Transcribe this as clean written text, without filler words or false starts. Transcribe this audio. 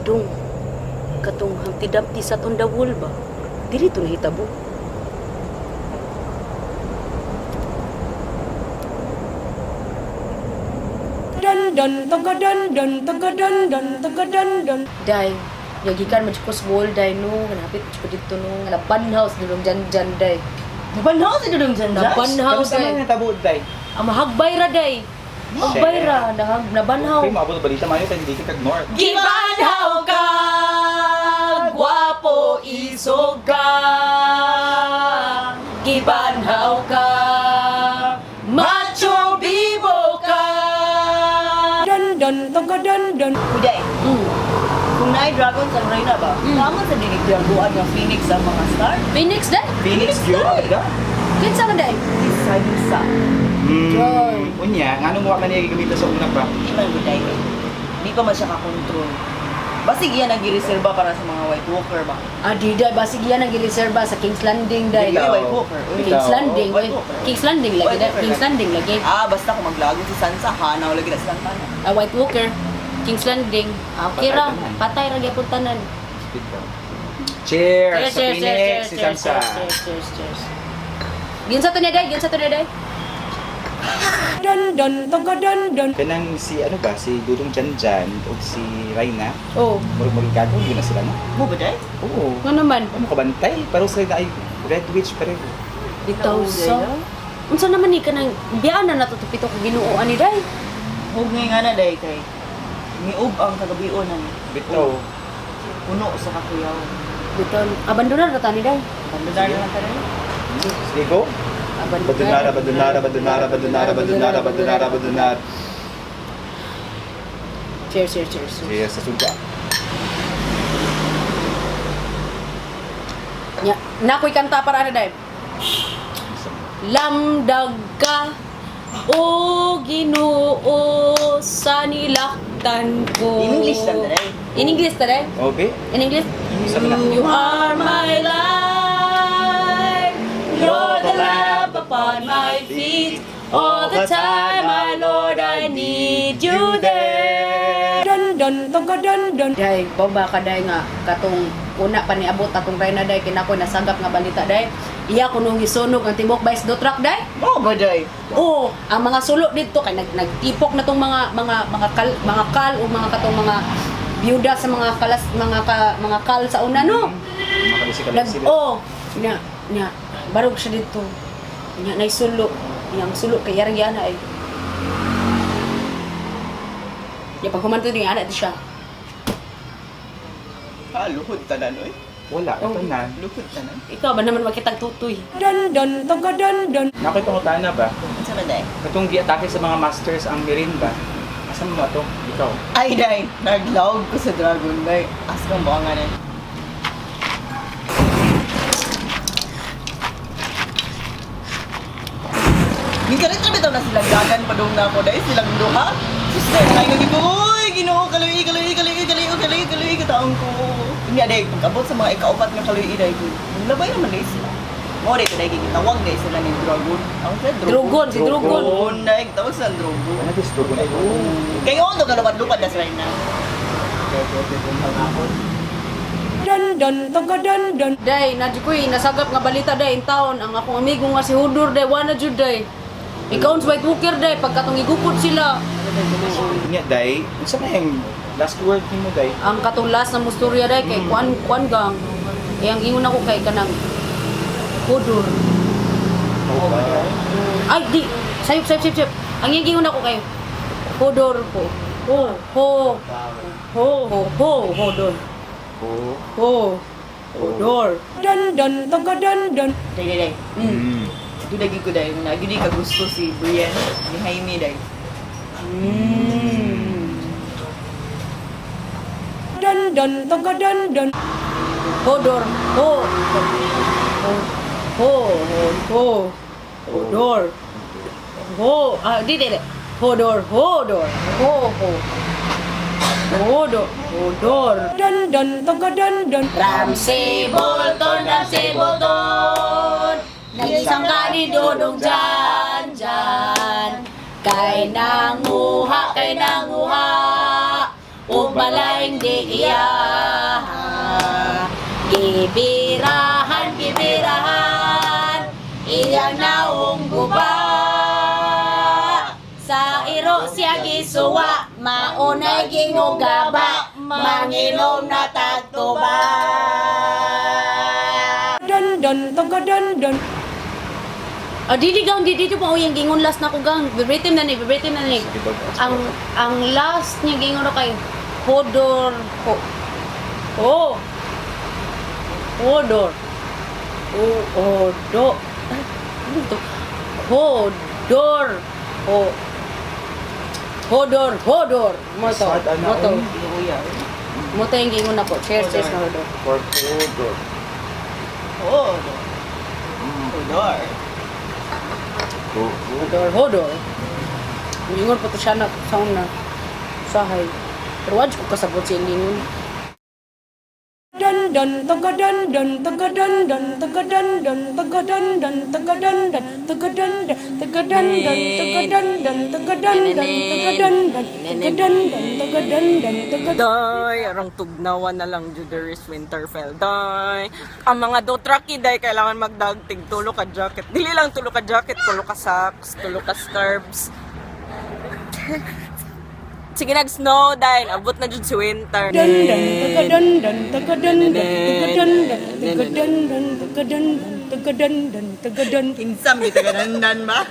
Dong, katong Humpty Dumpty sat on the wall ba? Dili to nahitabo. Dan dan taga dan dan taga dan dan taga dan dan. Day, yagikan man ko sa wall day no, hanapit ko dito no, nabanhaw sa Dudong Janjan day. Nabanhaw si Dudong Janjan? Nabanhaw Kamusta day. man natabo day? Ang mahagbay ra day. Hagbay ra, nabanhaw. Okay, maabot ang balita mayo kay hindi ka kag north. Gibanhaw ka, gwapo isog ka. Gibanhaw ka, macho bibo ka. Dan dan taga dan dan. Uday, kung naay dragons ang Reyna ba? Tama sa dinig dragoan nga Phoenix ang mga star? Phoenix day? Phoenix yun, da? Kinsa man day? Si Sansa. Unya, ngano mo man niya gamitan sa una pa? Di man guday eh. Di pa man siya kakontrol. Basig iyan ang gireserba para sa mga White Walker ba? Ah, di day, basig yan ang gireserba sa King's Landing day. Dili, White Walker. Uy. King's Landing, White oy. Walker. King's Landing lagi White day. Walker King's lagi. Landing lagi. Ah, basta kung maglago si Sansa, hanaw lagi na silang tanan. Ah, White Walker. King's Landing. Ah, okay Patay ra. tanan. Patay ra gyapon tanan. Speed daw. Cheers, sa Phoenix, si Sansa. Cheers, cheers, cheers. Ginsa to niya day, ginsa to niya day. Dan dan taga dan dan. Kanang si ano ba, si Dudong Janjan o si Reyna, Oh, murag magigagaw yun na sila no? Mo ba day? Oo. nga naman. Ano ka bantay? Pero sila na ay Red Witch pareho. Bitaw sa. Unsa naman ni kanang biyaan na nato pito ko Ginoo ani day. Hug nga na day kay miub ang kagabion ani. Bitaw. Puno sa kakuyaw. Bitaw abandonar ra ta ni day. Abandonar na lang tayo. Sige, go. Abandonar. Badunara, badunara, badunara, badunara, badunara, badunara, badunara. Cheers, cheers, cheers. Cheers sa suga. Nya, nakoy kanta para ana day. Lamdag ka o Ginoo sa nilaktan ko. In English lang day. In English ta day? Okay. In English? Sabi na. You are my light. You're the lamp upon my feet. All the time, my Lord, I need you there. Dan dan taga dan dan. Day, baba ka day nga katong una pa niabot atong Reyna day kinako nasagap nga balita day. Iya kunong gisunog ang tibok Vice do truck day. Mo ba day? Oo, ang mga sulo dito kay nagtipok na tong mga kal mga kal o mga katong mga biyuda sa mga kalas mga ka, mga kal sa una no. Makalisi Nag sila. oh, nya nya barog siya dito. Nya nay sulo, yang sulo kay yarang yana ay. Ya pag humanto ni ana di siya. Ah, luhod tanan oy. Wala, ito na. Luhod tanan. Ikaw ba naman makitang tutoy? Dan dan taga dan dan. Nakoy pangutana ba? Unsa man day? Katong giatake sa mga masters ang Mirin ba? Asa mo ato? Ikaw. Ay day, naglawg ko sa dragon day. Askang buangan eh. Gikarit na bitaw na silang dagan padung na ako day silang duha. Sus day, ay nga ko, uy, Ginoo kaluy kaluy kaluy kaluy kaluy kaluy kataong ko. Unya day, pag-abot sa mga ikaupat nga kaluy day ko. Labay naman day sila. Mo day ko day gitawag day sila ni Dragon. Ang sa Drogon, si Drogon. Drogon day, gitawag sila Drogon. Ano this drogon ay? Kayo all kalupad-lupad na sila na. Dan dan taga dan dan. Day, na ko nasagap nga balita day in town ang akong amigo nga si Hudor day, wala jud day. Ikaw sa White Walker day pagkatong igupot sila. Unya day, unsa man yung last word nimo day? Ang katong last na musturya day kay kuan kuan gang. Eh, ang ingon ako kay kanang Hudor. Oh, ba? Ay di, sayop sayop sayop. sayop. Ang iyang ingon ako kay Hodor ko. Ho ho ho ho ho Hodor. Oh. Ho Hodor. Dan dan taga dan dan. Day, day, day. Ito lagi ko dahil na gini ka gusto si Brian ni Jaime day. Dan dan taga dan dan. Hodor. Ho ho ho ho ho Hodor. Ho ah di di di. Hodor Hodor. Ho ho. Hodor Hodor. Dan dan taga dan dan. Ramsey Bolton, Ramsey Bolton. Nag-isang ka ni Dodong Jan Jan. Kay nanguha, kay nanguha. O balaing di iya. Gibirahan, gibirahan, iyang naong guba. Sa iro siya gisuwa, maunay gingugaba, mangilom na tagtuba. Dun dun taga dun dun. Ah, dili gang, di dito pa yung gingon last na ko gang. Verbatim na ni, verbatim na ni. Sige, bag- Ang last niya gingon na kay Hodor ho. Oh. Hodor. O odo. Ay, ano to? Hodor. Ho. Hodor, Hodor. Mo to. Sad, ana, Mo to. oy. Luya. Mo to yung gingon nako. Cheers, cheers na Hodor. For Hodor. Oh. Odor. Hodor, Hodor. Ingon pa to siya na sound na. Sahay. Pero wad ko kasabot siya ingon. Dun dun taga dun dun taga dun dun taga dun dun taga dun dun taga dun dun taga dun dun taga dun dun taga dun dun taga dun dun taga dun dun taga dun dun taga dun dun taga Day, arang tugnawan na lang Juderis Winterfell. Day, ang mga dotraki day kailangan magdagtig tulo ka jacket. Dili lang tulo ka jacket, tulo ka socks, tulo ka scarves. Sige nag snow day, abot na jud si winter. Dun dun taga dun dun taga dun dun taga dun dun taga dun dun taga dun dun taga dun dun taga dun. Kinsam di taga dandan ba?